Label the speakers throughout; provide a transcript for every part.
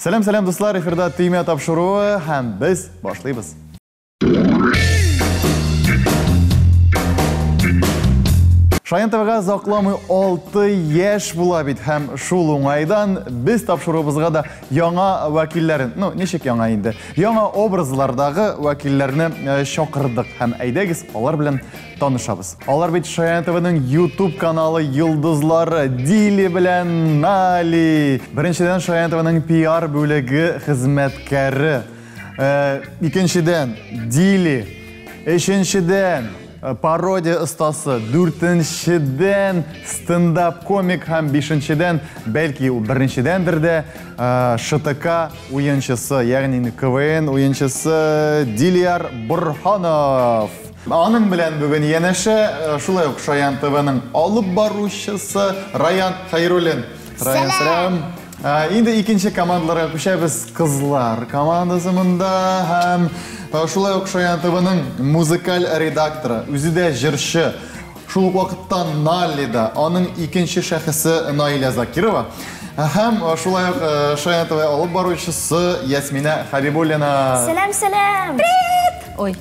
Speaker 1: Сәлам, сәлам, дуслар, эфирда Төймә тапшыруы һәм без башлыйбыз. Шаян ТВга озакламый 6 яшь була бит һәм шул уңайдан без тапшыруыбызга да яңа вәкилләрен, ну, ничек яңа инде, яңа образлардагы вәкилләрне чакырдык һәм әйдәгез алар белән танышабыз. Алар бит Шаян ТВның YouTube каналы йолдызлары Дили белән Нали. Беренчедән Шаян ТВның PR бүлеге хезмәткәре. Икенчедән Дили. Өченчедән пародия остасы, дүртенчедән стендап комик һәм бишенчедән, бәлки ул беренчедәндер дә, ШТК уенчысы, ягъни КВН уенчысы Дилияр Борһанов. Аның белән бүген янәшә шулай ук Шаян ТВның алып баручысы Раян Хәйруллин. Раян, сәлам. Инде икенче командаларга күчәбез. Кызлар командасы монда һәм шулай ук Шаян ТВның музыкаль редакторы, үзе дә җырчы. Шул ук вакытта Наллида, аның икенче шәхесе Наилә Закирова һәм шулай ук Шаян ТВ алып баручысы Ясминә Хабибуллина.
Speaker 2: Сәлам, сәлам. Привет! Ой.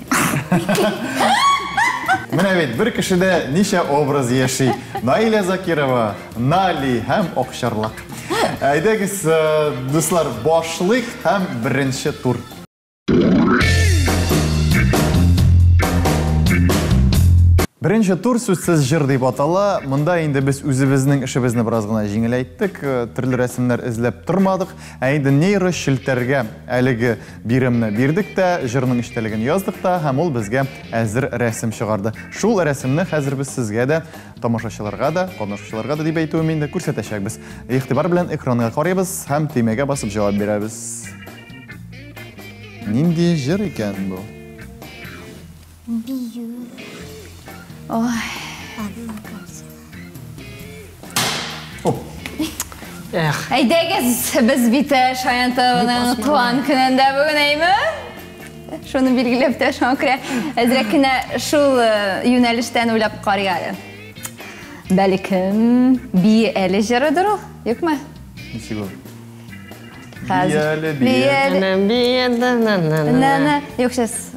Speaker 1: Менә бит бер кешедә ничә образ яши. Наилә Закирова, Нали һәм Акчарлак. Әйдәгез, дуслар, башлыйк һәм беренче тур. Беренче тур сүзсез җыр дип атала. Монда инде без үзебезнең эшебезне бераз гына җиңеләйттек, төрле рәсемнәр эзләп тормадык. Ә инде нейро челтәргә әлеге биремне бирдек тә, җырның эчтәлеген яздык та, һәм ул безгә әзер рәсем чыгарды. Шул рәсемне хәзер без сезгә дә, тамашачыларга да, катнашучыларга да дип әйтүем инде, күрсәтәчәкбез. Игътибар белән экранга карыйбыз һәм төймәгә басып җавап бирәбез. Нинди җыр икән бу?
Speaker 2: Бию.
Speaker 3: Ой.
Speaker 4: Эх.
Speaker 3: Әйдәгез, без бит Шаян ТВның туган көнендә бүген, әйме? Шуны билгеләп тә, шуңа күрә әзрәк кенә шул юнәлештән уйлап карыйк әле. Бәлкем, бие әле җырыдыр ул, юкмы?
Speaker 1: Ничек ул?
Speaker 3: Хәзер.
Speaker 1: Бие әле,
Speaker 3: бие әле. На-на. Юк, сейчас.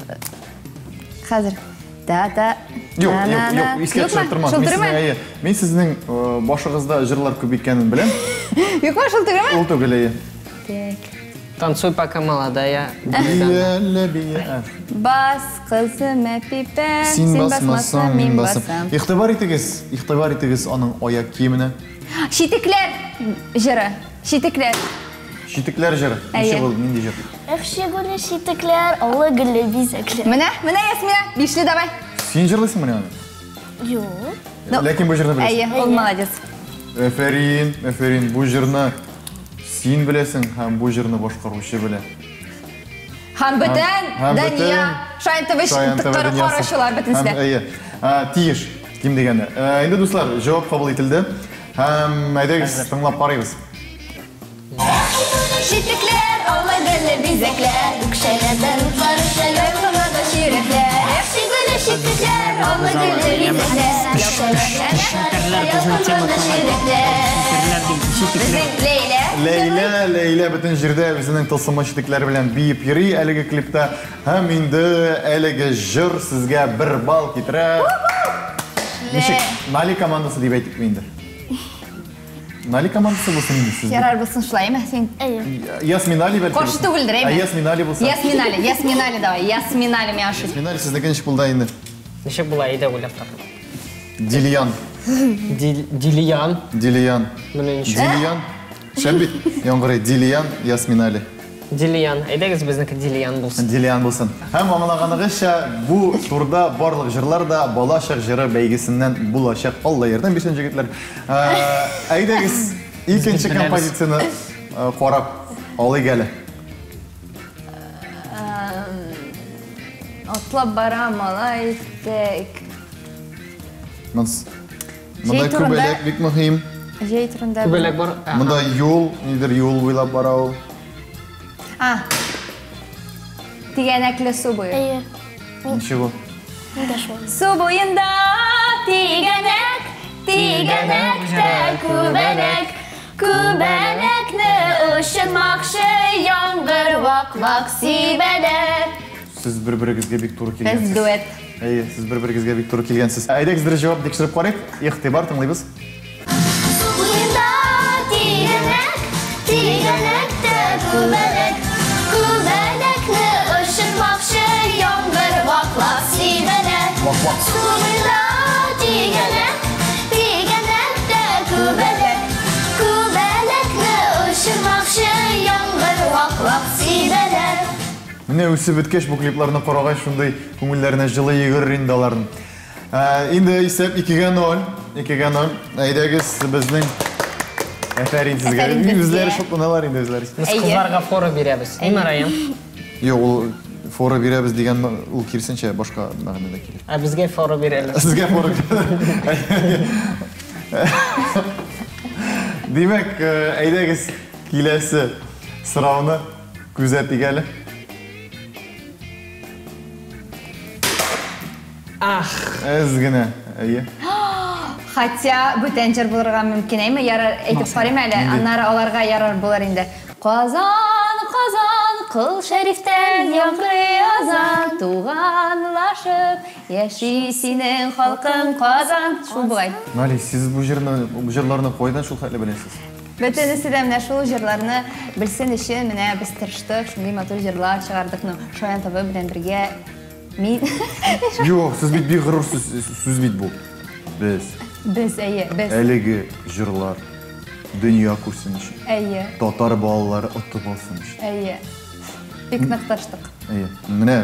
Speaker 3: Хәзер. Та-та.
Speaker 1: Юк, юк, юк, искә төшереп торма.
Speaker 3: Шул түгелме?
Speaker 1: Әйе. Мин сезнең башыгызда җырлар күп икәнен беләм.
Speaker 3: Юкмы, шул түгелме?
Speaker 1: Ул түгел, әйе.
Speaker 3: Так.
Speaker 4: Танцуй, пока молодая.
Speaker 1: Бие әле, бие.
Speaker 3: Бас, кызым, әпипә.
Speaker 1: Син басмасаң, мин басам. Игътибар итегез, игътибар итегез аның аяк киеменә.
Speaker 3: Читекләр җыры. Читекләр.
Speaker 1: Читекләр җыры. Ничек ул, нинди җыр?
Speaker 2: Эх, чигүле читекләр, аллы гөлле бизәкләр.
Speaker 3: Менә, менә, Ясминә, бишле давай.
Speaker 1: Син җырлыйсыңмыни аны?
Speaker 2: Юк.
Speaker 1: Ләкин бу җырны беләсең.
Speaker 3: Әйе, ул молодец.
Speaker 1: Әфәрин, әфәрин, бу җырны син беләсең һәм бу җырны башкаручы белә.
Speaker 3: Һәм бөтен дөнья, Шаян ТВ караучылар бөтенесе дә.
Speaker 1: Әйе, тиеш, ким дигәндә. Инде, дуслар, җавап кабул ителде. Һәм әйдәгез, тыңлап карыйбыз.
Speaker 3: Читекләр, аллы гөлле бизәкләр, үкчәләрдән утлар оча, ялкынлана чирәкләр. Эх, чигүле читекләр, аллы гөлле бизәкләр,
Speaker 4: Челтәрләр безнең тема түгел.
Speaker 3: Безнең Ләйлә.
Speaker 1: Ләйлә, Ләйлә бөтен җирдә үзенең тылсымлы читекләре белән биеп йөри әлеге клипта. Һәм инде әлеге җыр сезгә бер балл китерә. Ничек? Нали командасы дип әйтикме инде? Нали командасы булсын инде сезгә.
Speaker 3: Ярар булсын шулаймы? Син
Speaker 1: Ясминали бәлки.
Speaker 3: Каршы түгелдер, әйме?
Speaker 1: Ә Ясминали булса.
Speaker 3: Ясминали, Ясминали давай. Ясминали миңа ошый.
Speaker 1: Ясминали сезнеке ничек булды инде?
Speaker 4: Ничек була, әйдә уйлап тап.
Speaker 1: Дилиян.
Speaker 4: Дилиян.
Speaker 1: Дилиян.
Speaker 4: Менә ничек.
Speaker 1: Дилиян. Шәп бит. Яңгырый. Дилиян, Ясминали.
Speaker 4: Дилиян. Әйдәгез безнеке Дилиян булсын.
Speaker 1: Дилиян булсын. Һәм аңлаганыгызча, бу турда барлык җырлар да балачак җыры бәйгесеннән булачак. Алла ярдәм бирсен, җегетләр. Әйдәгез, икенче композицияне карап алыйк әле.
Speaker 3: Атлап бара малай, тек.
Speaker 1: Монда күбәләк бик мөһим.
Speaker 3: Җәй турында.
Speaker 4: Күбәләк бар.
Speaker 1: Монда юл, нидер юл буйлап бара ул.
Speaker 3: А. Тигәнәкле су буе.
Speaker 2: Әйе.
Speaker 1: Ничек ул?
Speaker 3: Су буенда тигәнәк, тигәнәктә күбәләк, күбәләкне
Speaker 2: очырмакчы, яңгыр вак-вак сибәләр.
Speaker 1: Сез бер-берегезгә бик туры
Speaker 3: Без
Speaker 1: килгәнсез.
Speaker 3: дуэт.
Speaker 1: Әйе, сез бер-берегезгә бик туры килгәнсез. Әйдәгез дөрес җавап тикшереп карыйк. Игътибар тыңлыйбыз.
Speaker 2: Су буенда тигәнәк, тигәнәктә күбәләк. Күбәләкне очырмакчы, яңгыр вак-вак сибәләр.
Speaker 1: Вак-вак.
Speaker 2: Су буенда тигәнәк, тигәнәктә күбәләк. Күбәләкне очырмакчы, яңгыр вак-вак сибәләр.
Speaker 1: Менә үсеп беткәч бу клипларны карагач шундый күңелләренә җылы йөгерер инде аларның. Инде исәп 2-гә 0, 2-гә 0. Әйдәгез безнең Әфәрин сезгә.
Speaker 3: Әфәрин безгә.
Speaker 1: Үзләре шатланалар инде үзләре.
Speaker 4: Без
Speaker 3: Әйе.
Speaker 4: кызларга фора бирәбез. Әйме, Раян?
Speaker 1: Юк, ул фора бирәбез дигән ул киресенчә башка мәгънәдә килә.
Speaker 4: Ә безгә фора бирәләр.
Speaker 1: Сезгә фора. Димәк, әйдәгез киләсе сорауны күзәтик әле.
Speaker 4: Ах,
Speaker 1: Әз генә, әйе.
Speaker 3: Хотя бүтән җыр булырга мөмкин, әйме? Ярар, әйтеп карыйм әле, аннары аларга ярар булыр инде. Казан, Казан, Кол Шәрифтән яңгырый азан, туганлашып яши синең халкың Казан. Шул бугай.
Speaker 1: Нали, сез бу җырны, бу җырларны кайдан шул хәтле беләсез?
Speaker 3: Бөтенесе дә менә шул җырларны белсен өчен менә без тырыштык, шундый матур җырлар чыгардык. Ну, Шаян ТВ белән бергә мин
Speaker 1: Юк, сез бит бик горур сүз, сүз бит бу. Без
Speaker 3: без әйе, без
Speaker 1: әлеге җырлар дөнья күрсен өчен,
Speaker 3: әйе,
Speaker 1: татар балалары отып алсын өчен.
Speaker 3: әйе. Бик нык тырыштык.
Speaker 1: Әйе. Менә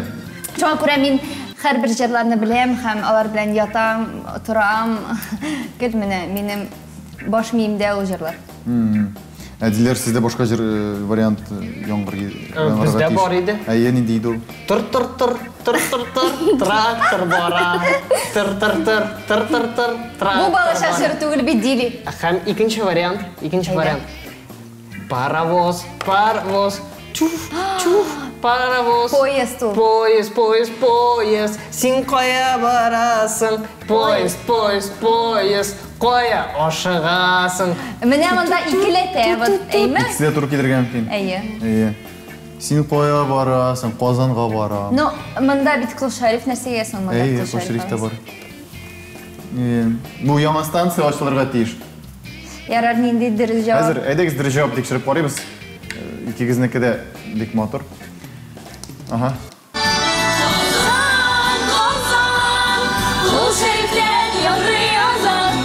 Speaker 3: Шуңа күрә мин һәрбер җырларны беләм һәм алар белән ятам, торам. Гел менә минем баш миемдә ул җырлар.
Speaker 1: Ә Диләр, сездә башка җыр вариант яңгыр яңгырга
Speaker 4: Бездә
Speaker 1: тиеш.
Speaker 4: бар иде.
Speaker 1: Әйе, нинди иде ул?
Speaker 4: Тыр тыр тыр тыр тыр тыр трактор бара. Тыр тыр тыр тыр тыр тыр трактор.
Speaker 3: Бу балачак
Speaker 4: бара.
Speaker 3: җыры түгел бит, Дили.
Speaker 4: Һәм икенче вариант, икенче
Speaker 3: Әйдә.
Speaker 4: вариант. Паровоз, паровоз, чуф, чуф, паровоз.
Speaker 3: Поезд ул.
Speaker 4: Поезд, поезд, поезд. Син кая барасың? Поезд, поезд, поезд. Кая ашыгасың?
Speaker 3: Менә монда икеләтә, вот, әйме?
Speaker 1: Икесе дә туры килергә мөмкин.
Speaker 3: Әйе.
Speaker 1: Әйе. Син кая барасың? Казанга барам.
Speaker 3: Ну, монда бит Кол Шәриф нәрсәгә соң монда
Speaker 1: Әйе, Кол Шәриф тә бар. Әйе. Бу яңа станция ачылырга тиеш.
Speaker 3: Ярар, нинди дөрес җавап?
Speaker 1: Хәзер әйдәгез дөрес җавап тикшереп карыйбыз. Икегезнеке дә бик матур. Ага.
Speaker 2: Казан, Казан, Кол Шәрифтән яңгырый азан,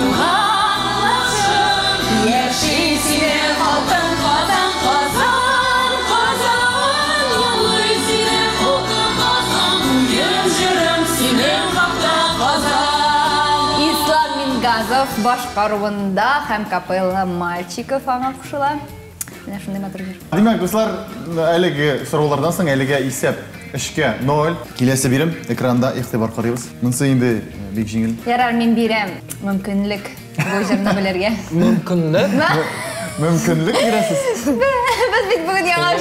Speaker 2: туганлашып яши синең халкың Казан, Казан, Казан, яңгырый синең халкың Казан, уен җырым синең хакта Казан.
Speaker 3: Ислам Мингазов башкаруында һәм капелла мальчиков аңа кушыла. Менә шундый матур җыр.
Speaker 1: Димәк, дуслар, әлеге сораулардан соң әлегә исәп 3-кә 0. Киләсе бирем экранда игътибар карыйбыз. Монысы инде бик җиңел.
Speaker 3: Ярар, мин бирәм мөмкинлек бу җырны белергә.
Speaker 4: Мөмкинлек?
Speaker 1: Мөмкинлек бирәсез?
Speaker 3: Без бит бүген яңа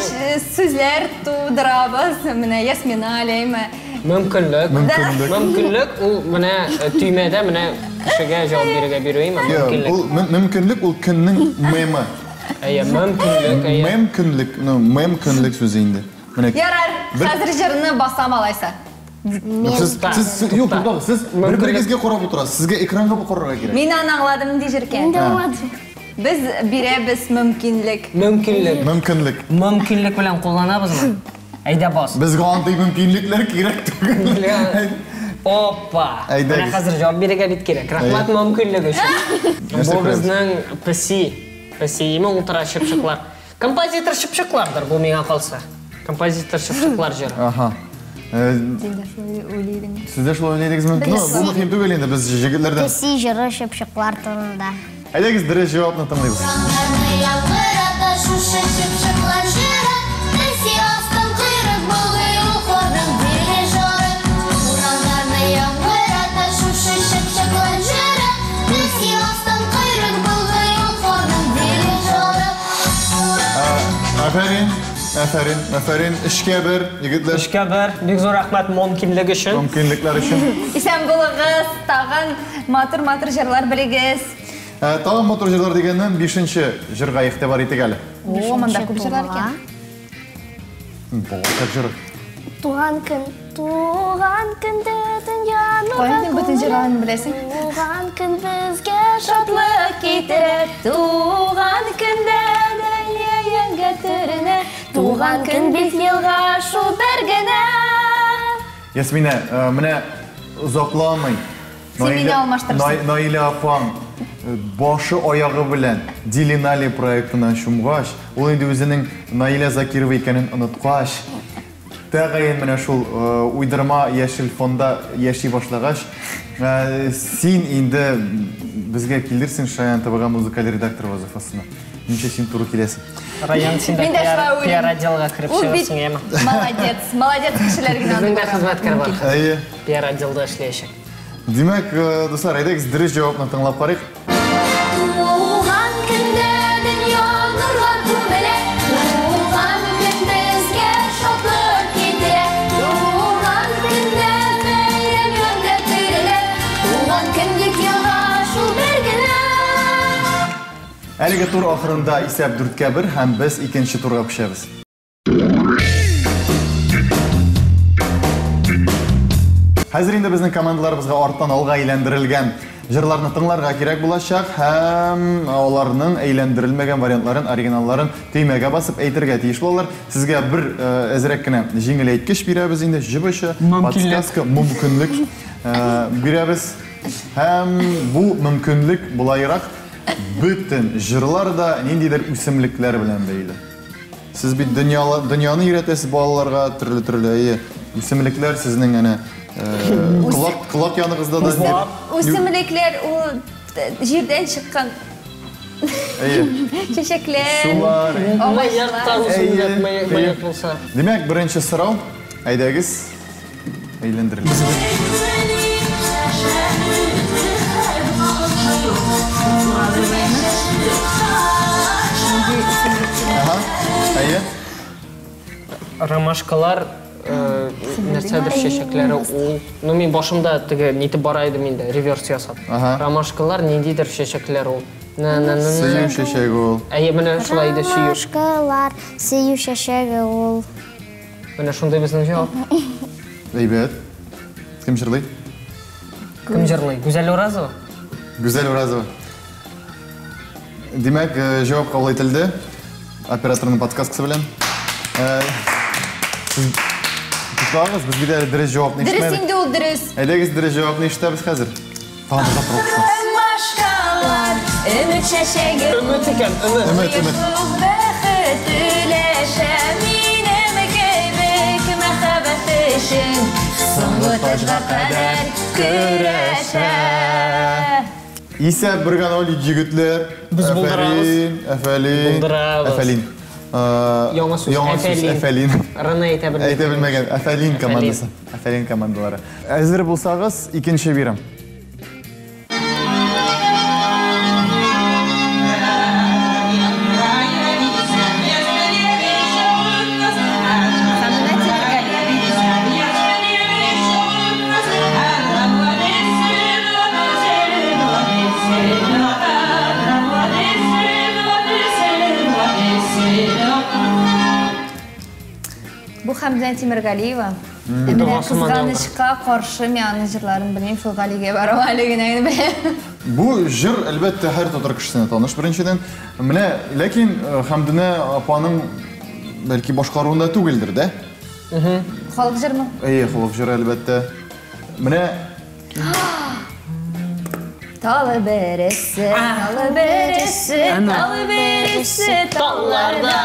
Speaker 3: сүзләр тудырабыз. Менә Ясмина әләйме?
Speaker 4: Мөмкинлек.
Speaker 1: Мөмкинлек.
Speaker 4: Мөмкинлек ул менә төймәдә менә кешегә җавап бирергә бирү,
Speaker 1: Юк,
Speaker 4: мөмкинлек.
Speaker 1: ул мөмкинлек ул көннең мемы.
Speaker 4: Әйе, мөмкинлек, әйе.
Speaker 1: Мөмкинлек, ну, мөмкинлек сүзе инде. Менә
Speaker 3: Ярар,
Speaker 1: бер-
Speaker 3: хәзер җырны басам алайса.
Speaker 1: Сез,
Speaker 4: Тукта,
Speaker 1: сез, юк,
Speaker 4: тукта.
Speaker 1: туктагыз, сез
Speaker 4: Мөмкинлек.
Speaker 1: бер-берегезгә карап утырасыз. Сезгә экранга карарга кирәк.
Speaker 3: Мин аны аңладым нинди җыр икән.
Speaker 2: Инде аңладым.
Speaker 3: Без бирәбез мөмкинлек.
Speaker 4: Мөмкинлек.
Speaker 1: Мөмкинлек.
Speaker 4: Мөмкинлек белән кулланабызмы? Әйдә бас.
Speaker 1: Безгә андый мөмкинлекләр кирәк түгел.
Speaker 4: Опа!
Speaker 1: Әйдәгез.
Speaker 4: Менә хәзер җавап бирергә бит кирәк. Рәхмәт мөмкинлек өчен.
Speaker 1: Нәрсә
Speaker 4: Бу
Speaker 1: күрәбез?
Speaker 4: безнең песи. Песиеме утыра чыпчыклар. Композитор чыпчыклардыр бу миңа калса. Композитор чыпчыклар җыры.
Speaker 1: Аха.
Speaker 3: Син дә шулай уйлыйдың.
Speaker 1: Сез дә шулай уйлыйдыгызмы? Ну, бу мөһим түгел инде, без җегетләрдән.
Speaker 2: Песи җыры чыпчыклар турында.
Speaker 1: Әйдәгез дөрес җавапны тыңлыйбыз.
Speaker 2: Урамнарны яңгырата шушы чыпчыклар җыры. Песи астын койрык болгый ул хорның дирижеры. Урамнарны яңгырата шушы чыпчыклар җыры. Песи астын койрык болгый ул хорның дирижеры.
Speaker 1: Афәрин, афәрин, афәрин. Өчкә бер, егетләр.
Speaker 4: Өчкә бер. Бик зур рәхмәт мөмкинлек өчен.
Speaker 1: Мөмкинлекләр өчен.
Speaker 3: Исән булыгыз, тагын матур-матур җырлар белегез.
Speaker 1: Тагын матур җырлар дигәннән 5нче җырга игътибар итик әле.
Speaker 3: О, монда күп җырлар икән.
Speaker 1: Балачак җыры.
Speaker 2: Туган көн, туган көндә дөнья нурга
Speaker 3: Кайның бөтен җырларын беләсең?
Speaker 2: Туган көн безгә шатлык китерә, туган көндә дөнья ямьгә төренә, туган көн бит елга шул бер генә.
Speaker 1: Ясминә, менә озакламый.
Speaker 3: Син мине алмаштырсың.
Speaker 1: Наилә апаң башы аягы белән Дилинали проектына чумгач, ул инде үзенең Наилә Закирова икәнен оныткач, тәгаен менә шул уйдырма яшел фонда яши башлагач, син инде безгә килерсең Шаян ТВга музыкаль редактор вазифасына. Ничә син туры киләсең?
Speaker 4: Раян, син дә
Speaker 3: Мин дә шулай уйлыйм.
Speaker 4: пиар отделга кереп
Speaker 3: Ул бит
Speaker 4: чыгырсың, яме?
Speaker 3: Молодец, молодец кешеләр генә
Speaker 4: Безнең дә
Speaker 3: андый
Speaker 4: хезмәткәр бар.
Speaker 1: Әйе.
Speaker 4: Пиар отделда эшләячәк.
Speaker 1: Димәк, дуслар, әйдәгез дөрес җавапны тыңлап карыйк.
Speaker 2: Туган көндә дөнья нурга күмелә, туган көн безгә шатлык китерә, туган көндә бәйрәм ямьгә төренә, туган көн бит елга шул бер генә.
Speaker 1: Әлеге тур ахырында исәп 4-1 һәм без икенче турга күчәбез. Хәзер инде безнең командаларыбызга арттан алга әйләндерелгән җырларны тыңларга кирәк булачак һәм аларның әйләндерелмәгән вариантларын, оригиналларын төймәгә басып әйтергә тиеш булалар. Сезгә бер әзрәк кенә җиңел әйткеч бирәбез инде, җебечә, подсказка, мөмкинлек бирәбез. Һәм бу мөмкинлек булайрак бөтен җырлар да ниндидер үсемлекләр белән бәйле. Сез бит дөньяны өйрәтәсез балаларга төрле-төрле, әйе, үсемлекләр сезнең әнә колак яныгызда да
Speaker 3: Үсемлекләр ул җирдән чыккан чәчәкләр,
Speaker 1: Шулар.
Speaker 4: Мыек та үсемлек, мыек булса.
Speaker 1: Димәк, беренче сорау, әйдәгез, әйләндерелде. Ага, әйе.
Speaker 4: Ромашкалар, нәрсәдер чәчәкләре ул. Ну, мин башымда теге нитеп бара идем инде, реверс ясап. Ромашкалар ниндидер чәчәкләр ул.
Speaker 1: Сөю чәчәге ул.
Speaker 4: Әйе, менә шулай иде сөю.
Speaker 2: Ромашкалар сөю чәчәге ул.
Speaker 4: Менә шундый безнең җавап.
Speaker 1: Әйбәт. Кем җырлый?
Speaker 4: Кем җырлый? Гүзәл Уразова?
Speaker 1: Гүзәл Уразова. Димәк, җавап кабул ителде. Операторның подсказкасы белән. Туктагыз, без бит әле дөрес җавапны
Speaker 3: Дөрес
Speaker 1: ишетмәдек.
Speaker 3: инде ул дөрес.
Speaker 1: Әйдәгез, дөрес җавапны ишетәбез хәзер. Тагын бер тапкыр укысын.
Speaker 3: Ромашкалар, өмет чәчәге.
Speaker 4: Өмет икән, өмет.
Speaker 1: Өмет, өмет.
Speaker 3: Бәхет өләшә минем кебек мәхәббәт өчен. Соңгы таҗга кадәр көрәшә.
Speaker 1: Исәп бергә ноль, егетләр.
Speaker 4: Без булдырабыз.
Speaker 1: Әфәрин, әфәрин.
Speaker 4: Булдырабыз.
Speaker 1: Әфәрин.
Speaker 4: Яңа сүз,
Speaker 1: Яңа сүз,
Speaker 4: әфәлин.
Speaker 1: әфәлин.
Speaker 4: Рына әйтә белмәгән.
Speaker 1: Әйтә белмәгән. Әфәлин командасы. Әфәлин командалары. Әзер булсагыз, икенче бирем.
Speaker 3: Бу Хәмдүнә Тимергалиева. Менә кызганычка каршы мин аның җырларын белмим, шул Галигә барып әле генә беләм.
Speaker 1: Бу җыр, әлбәттә, һәр татар кешесенә таныш беренчедән. Менә, ләкин Хәмдүнә апаның бәлки башкаруында түгелдер, дә?
Speaker 3: Халык җырмы?
Speaker 1: Әйе, халык җыры, әлбәттә. Менә
Speaker 3: Талы бересе, талы бересе, талы бересе, талларда.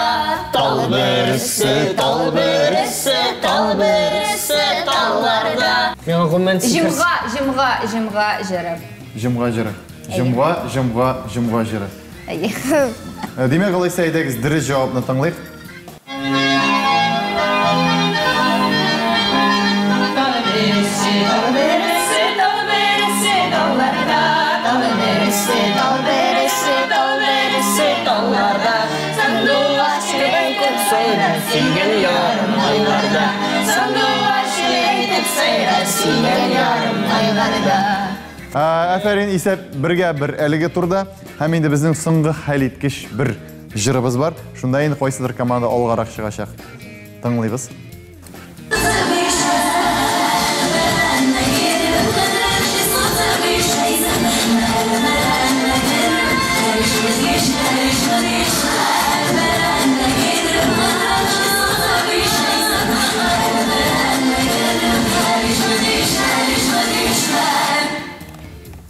Speaker 4: Тал бересе, тал бересе, тал бересе, талларда. Миңа гомумән сикерс.
Speaker 3: Җомга, җомга, җомга җыры.
Speaker 1: Җомга җыры. Җомга, җомга, җомга җыры.
Speaker 3: Әйе.
Speaker 1: Димәк, алайса, әйдәгез, дөрес җавапны тыңлыйк.
Speaker 4: Сөйгән ярым айларда.
Speaker 3: Сандугач әйтеп сайра, сөйгән ярым айларда.
Speaker 1: Афәрин, исәп бергә бер әлеге турда. Һәм инде безнең соңгы хәлиткеч бер җырыбыз бар. Шунда инде кайсыдыр команда алгарак чыгачак. Тыңлыйбыз.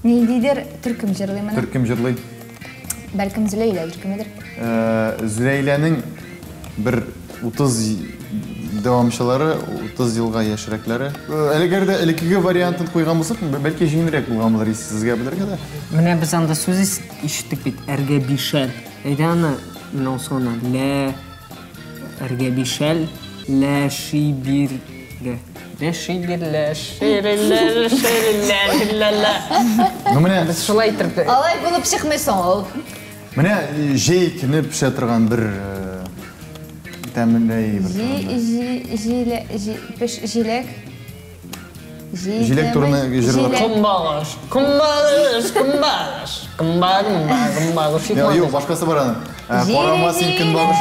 Speaker 3: Ниндидер төркем җырлый моны.
Speaker 1: Төркем җырлый.
Speaker 3: Бәлкем Зөләйлә төркемедер.
Speaker 1: Зөләйләнең бер 30 дәвамчылары, 30 елга яшьрәкләре. Әгәр дә элеккеге вариантын куйган булсак, бәлки җиңелрәк булган булыр иде сезгә белергә дә.
Speaker 4: Менә без анда сүз ишеттек бит, әргәбишәл. Әйдә аны менә соңына лә әргәбишәл лә шибиргә. Лә шибир лә ширлә ширлә лә лә.
Speaker 1: Ну менә
Speaker 4: без шулай итеп.
Speaker 3: Алай булып чыкмый соң ул.
Speaker 1: Менә җәй көне пешә торган бер тәмле бер.
Speaker 3: Җи җи пеш җиләк.
Speaker 1: Җиләк турында җырлар.
Speaker 4: Көнбагыш, көнбагыш, көнбагыш, көнбагыш, көнбагыш.
Speaker 1: Юк, башкасы бар аның. Карама син көнбагыш.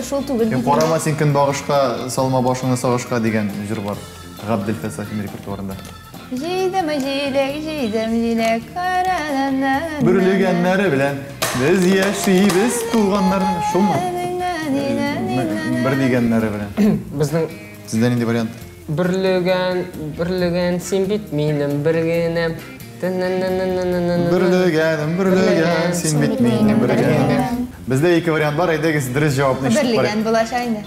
Speaker 3: Шул түгел.
Speaker 1: Карама син көнбагышка, салма башыңны сагышка дигән җыр бар. Габделфәт Сафин репертуарында.
Speaker 3: Җыйдым җиләк, җыйдым җиләк, каранана.
Speaker 1: Бөрлегәннәре белән без яшибез туганнарның шулмы? Бер дигәннәре белән.
Speaker 4: Безнең
Speaker 1: Сездә нинди вариант?
Speaker 4: Бөрлегән, бөрлегән син бит минем бер генәм.
Speaker 1: Бөрлегәнем, бөрлегән син бит минем бер генәм. Бездә ике вариант бар, әйдәгез дөрес җавапны ишетеп карыйк.
Speaker 3: Бөрлегән булачак инде.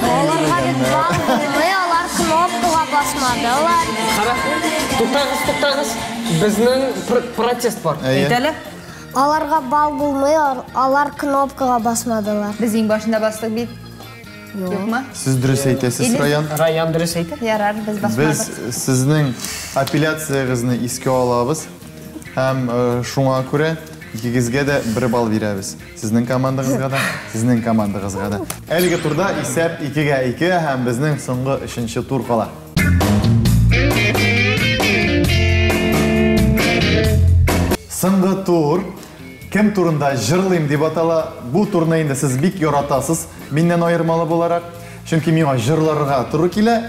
Speaker 2: Аларга бит бал булмый, алар кнопкага басмадылар.
Speaker 4: Кара, туктагыз, туктагыз. Безнең протест бар. Әйт әле.
Speaker 2: Аларга бал булмый, алар кнопкага басмадылар.
Speaker 3: Без иң башында бастык бит. Юкмы?
Speaker 1: Сез дөрес әйтәсез, Раян.
Speaker 4: Раян дөрес әйтә.
Speaker 3: Ярар, без басмадык.
Speaker 1: Без сезнең апелляциягызны искә алабыз. Һәм шуңа күрә икегезгә дә бер балл бирәбез. Сезнең командагызга да, сезнең командагызга да. Әлеге турда исәп 2-2 һәм безнең соңгы өченче тур кала. Соңгы тур кем турында җырлыйм дип атала. Бу турны инде сез бик яратасыз, миннән аермалы буларак. Чөнки миңа җырларга туры килә.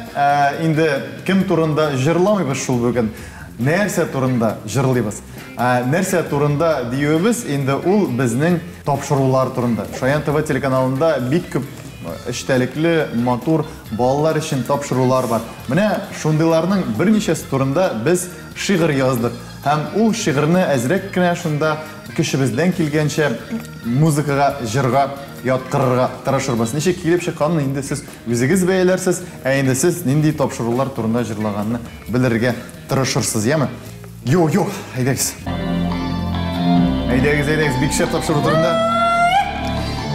Speaker 1: Инде кем турында җырламыйбыз шул бүген. Нәрсә турында җырлыйбыз? Нәрсә турында диюебез инде ул безнең тапшырулар турында. Шаян ТВ телеканалында бик күп эчтәлекле, матур балалар өчен тапшырулар бар. Менә шундыйларның берничәсе турында без шигырь яздык. Һәм ул шигырьне әзрәк кенә шунда көчебездән килгәнчә музыкага, җырга яткырырга тырышырбыз. Ничек килеп чыкканын инде сез үзегез бәяләрсез, ә инде сез нинди тапшырулар турында җырлаганны белергә тырышырсыз, яме? Йо, йо, әйдәгез. Әйдәгез, әйдәгез, бик шәп тапшыру турында.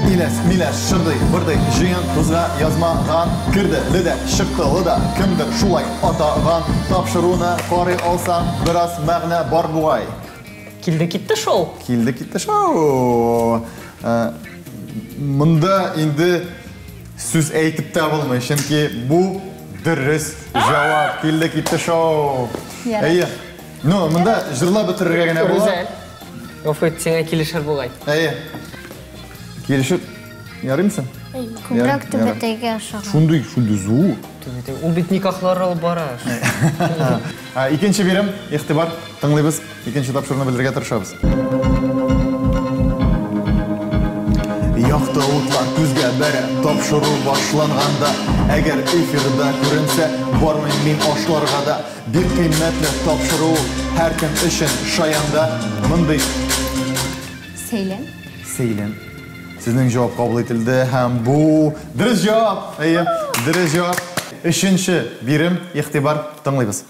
Speaker 1: Иләс, миләс, шырдый, бырдый, җыен, тузга, язмаган, керде, ледә, чыкты, лыда, кемдер шулай атаган, тапшыруны карый алсаң, бераз мәгънә бар бугай.
Speaker 4: Килде китте шоу.
Speaker 1: Килде китте шоу. Монда инде сүз әйтеп тә булмый, чөнки бу дөрес җавап. Килде китте шоу. Әйе. Ну, монда җырлап бетерергә генә була.
Speaker 4: Рүзәл. Гафу ит, сиңа килешер бугай.
Speaker 1: Әйе. Килешер. Ярыймсың?
Speaker 2: Күбрәк түбәтәйгә ошаган.
Speaker 1: Шундый, шундый зур.
Speaker 4: Түбәтәй. Ул бит никахлар алып бара.
Speaker 1: Икенче бирем, игътибар, тыңлыйбыз. Икенче тапшыруны белергә тырышабыз. Якты утлар күзгә бәрә, тапшыру башланганда, әгәр эфирда күренсә, бармыйм мин ашларга да. Бик кыйммәтле тапшыру һәркем өчен шаянда. Мондый
Speaker 3: Сәйлән.
Speaker 1: Сәйлән. Сезнең җавап кабул ителде һәм бу дөрес җавап. Әйе, дөрес җавап. Өченче бирем, игътибар, тыңлыйбыз.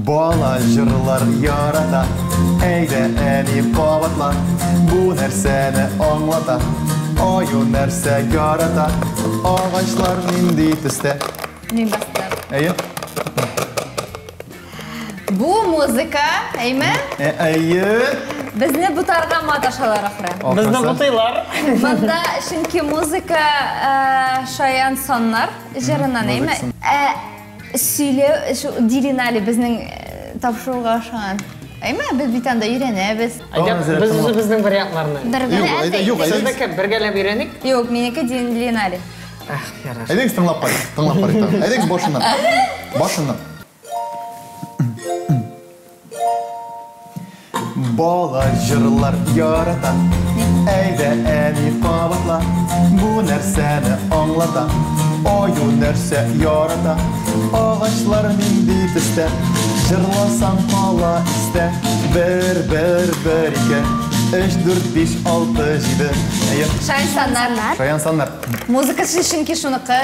Speaker 1: Бала җырлар ярата, әйдә әни кабатла, бу нәрсәне аңлата, аю нәрсә ярата, агачлар нинди төстә.
Speaker 3: Мин бастым.
Speaker 1: Әйе.
Speaker 3: Бу музыка, әйме?
Speaker 1: Әйе.
Speaker 3: Безне бутарга маташалар ахры.
Speaker 4: Безне бутыйлар.
Speaker 3: Монда чөнки музыка шаян саннар җырыннан, әйме? Ә сөйләү шу Дилинали безнең тапшыруга ошаган. Әйме, без бит анда өйрәнәбез.
Speaker 4: Әйдә, без үзебезнең вариантларны.
Speaker 1: Юк, әйдә, юк, әйдә.
Speaker 4: Сезнеке бергәләп өйрәник.
Speaker 3: Юк, минеке Дилинали.
Speaker 4: Ах, ярар.
Speaker 1: Әйдәгез тыңлап карыйк, тыңлап карыйк. Әйдәгез башыннан. Башыннан. Бала җырлар ярата, әйдә әни кабатла, бу нәрсәне аңлата, аю нәрсә ярата, агачлар нинди төстә, җырласаң кала истә, 1, 1, 1, 2, 3, 4, 5, 6, 7. Әйе.
Speaker 3: Шаян саннар.
Speaker 1: Шаян саннар.
Speaker 3: Музыкасы чөнки шуныкы.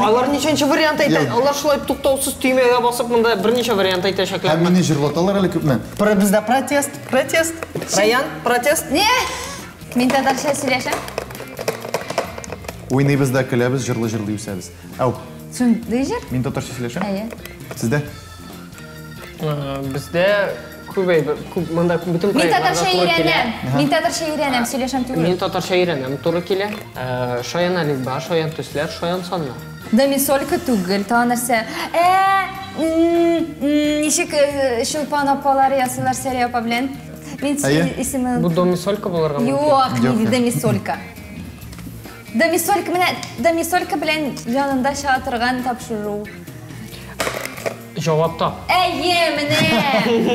Speaker 4: Алар ничәнче вариант әйтә? Алар шулай туктаусыз төймәгә басып монда берничә вариант әйтәчәкләр.
Speaker 1: Һәм мине җырлаталар әле күпме?
Speaker 4: Бездә протест, протест. Раян, протест.
Speaker 3: Не? Мин татарча сөйләшәм.
Speaker 1: Уйныйбыз да көләбез, җырлый-җырлый үсәбез. Әу.
Speaker 3: Шундый җыр?
Speaker 1: Мин татарча сөйләшәм.
Speaker 3: Әйе.
Speaker 1: Сездә?
Speaker 4: Бездә күп әйбер, күп монда бөтен
Speaker 3: Мин татарча өйрәнәм. Мин татарча өйрәнәм, сөйләшәм түгел.
Speaker 4: Мин татарча өйрәнәм, туры килә. Шаян әлифба, шаян төсләр, шаян саннар.
Speaker 3: Домисолька түгел, тагын нәрсә. Ничек Чулпан апалар ясыйлар Сәрия апа белән? Мин исемен...
Speaker 4: Бу домисолька булырга мөмкин.
Speaker 3: Юк, нинди домисолька. Домисолька менә домисолька белән янында чыга торган тапшыру.
Speaker 4: Җавап тап.
Speaker 3: Әйе, менә!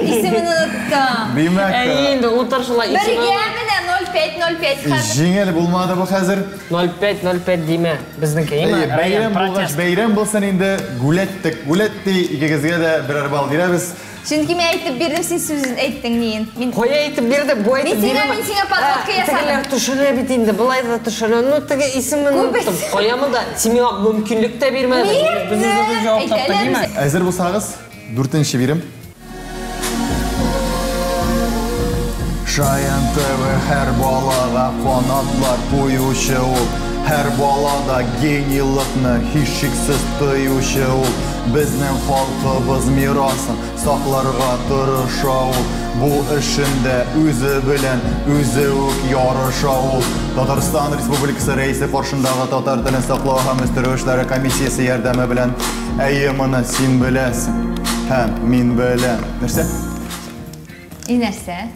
Speaker 3: Исемен оныттым.
Speaker 1: Димәк,
Speaker 4: Әйе, инде утыр шулай исемен.
Speaker 3: Бергә менә 0505 хәзер.
Speaker 1: Җиңел булмады бу хәзер.
Speaker 4: 0505 димә. Безнеке, әйеме?
Speaker 1: Әйе, бәйрәм булгач, бәйрәм булсын инде. Гүләттек, гүләтти. Икегезгә дә берәр балл бирәбез.
Speaker 3: Чөнки мин әйтеп бирдем, син сүзен әйттең ниен. Мин
Speaker 4: Кая әйтеп бирде? Бу әйтеп бирде.
Speaker 3: Мин сиңа подводка ясадым.
Speaker 4: Тегеләр төшерә бит инде, былай да төшерә. Ну, теге исемен оныттым. Кая монда? Син миңа мөмкинлек тә бирмәдең.
Speaker 5: Без үзебез җавап таптык, димә?
Speaker 1: Әзер булсагыз, 4-нче бирем. Шаян ТВ һәр балага канатлар куючы ул. Һәр балада генийлыкны һичшиксез тоючы ул. Безнең халкыбыз мирасын сакларга тырыша ул. Бу эшендә үзе белән үзе үк ярыша ул. Татарстан Республикасы Рәисе каршындагы татар телен саклау һәм үстерү эшләре комиссиясе ярдәме белән. Әйе, моны син беләсең. Һәм мин беләм. Нәрсә?
Speaker 3: И нәрсә?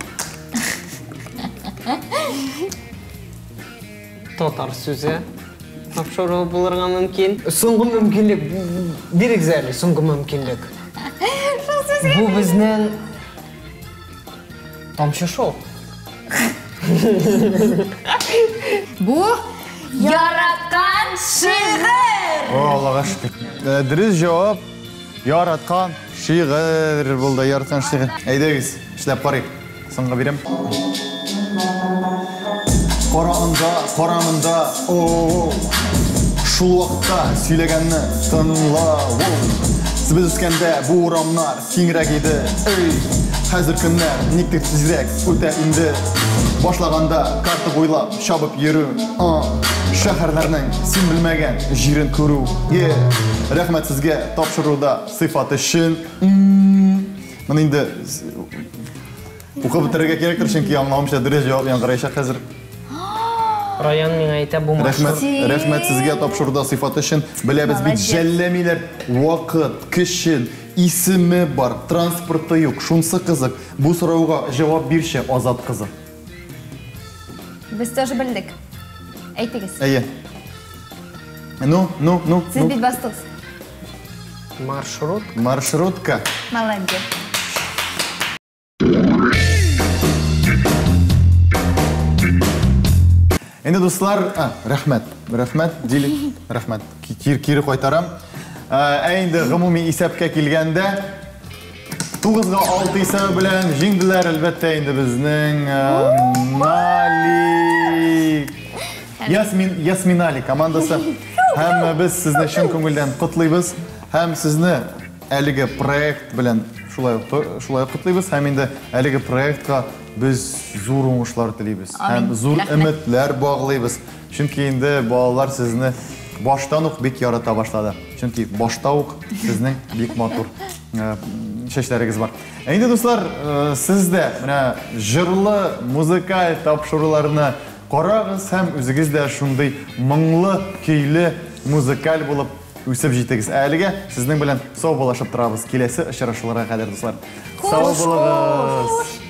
Speaker 4: Татар сүзе тапшыру булырга мөмкин. Соңгы мөмкинлек бирегез әле, соңгы мөмкинлек. Бу безнең тамчы шоу.
Speaker 3: Бу яраткан шигырь.
Speaker 1: О, Аллага шөкер. Дөрес җавап яраткан шигырь булды, яраткан шигырь. Әйдәгез, эшләп карыйк. Соңгы бирем. Кара анда, кара монда, о-о-о. Шул вакытта сөйләгәнне тыңла, воу. Без үскәндә бу урамнар киңрәк иде. Эй, хәзер көннәр никтер тизрәк үтә инде. Башлаганда карта буйлап чабып йөрү. Шәһәрләрнең син белмәгән җирен күрү. Е, рәхмәт сезгә тапшыруда сыйфат өчен. Моны инде укып бетерергә кирәктер, чөнки аңлавымча дөрес җавап яңгыраячак хәзер.
Speaker 4: Раян миңа әйтә, бу маршрут.
Speaker 1: Рәхмәт сезгә тапшыруда сыйфат өчен. Беләбез бит, жәлләмиләр вакыт, көчен, исеме бар, транспорты юк. Шунсы кызык. Бу сорауга җавап бирче, Азат кызы.
Speaker 3: Без тоже белдек. Әйтегез.
Speaker 1: Әйе. Ну, ну, ну.
Speaker 3: Сез бит бастыгыз.
Speaker 4: Маршрут.
Speaker 1: Маршрутка.
Speaker 3: Молодец.
Speaker 1: Инде дуслар, рәхмәт, рәхмәт, Дилик, рәхмәт. Кире кайтарам. Ә инде гомуми исәпкә килгәндә 9-6 исәбе белән җиңделәр, әлбәттә, инде безнең Нали Ясмин, Ясминали командасы. Һәм без сезне чын күңелдән котлыйбыз. Һәм сезне әлеге проект белән шулай ук котлыйбыз. Һәм инде әлеге проектка без зур уңышлар телибез. Һәм зур өметләр баглыйбыз. Чөнки инде балалар сезне баштан ук бик ярата башлады. Чөнки башта ук сезнең бик матур чәчләрегез бар. Ә инде, дуслар, сез дә менә җырлы музыкаль тапшыруларны карагыз һәм үзегез дә шундый моңлы, көйле, музыкаль булып үсеп җитегез. Ә әлегә сезнең белән саубуллашып торабыз. Киләсе очрашуларга кадәр, дуслар. Сау булыгыз!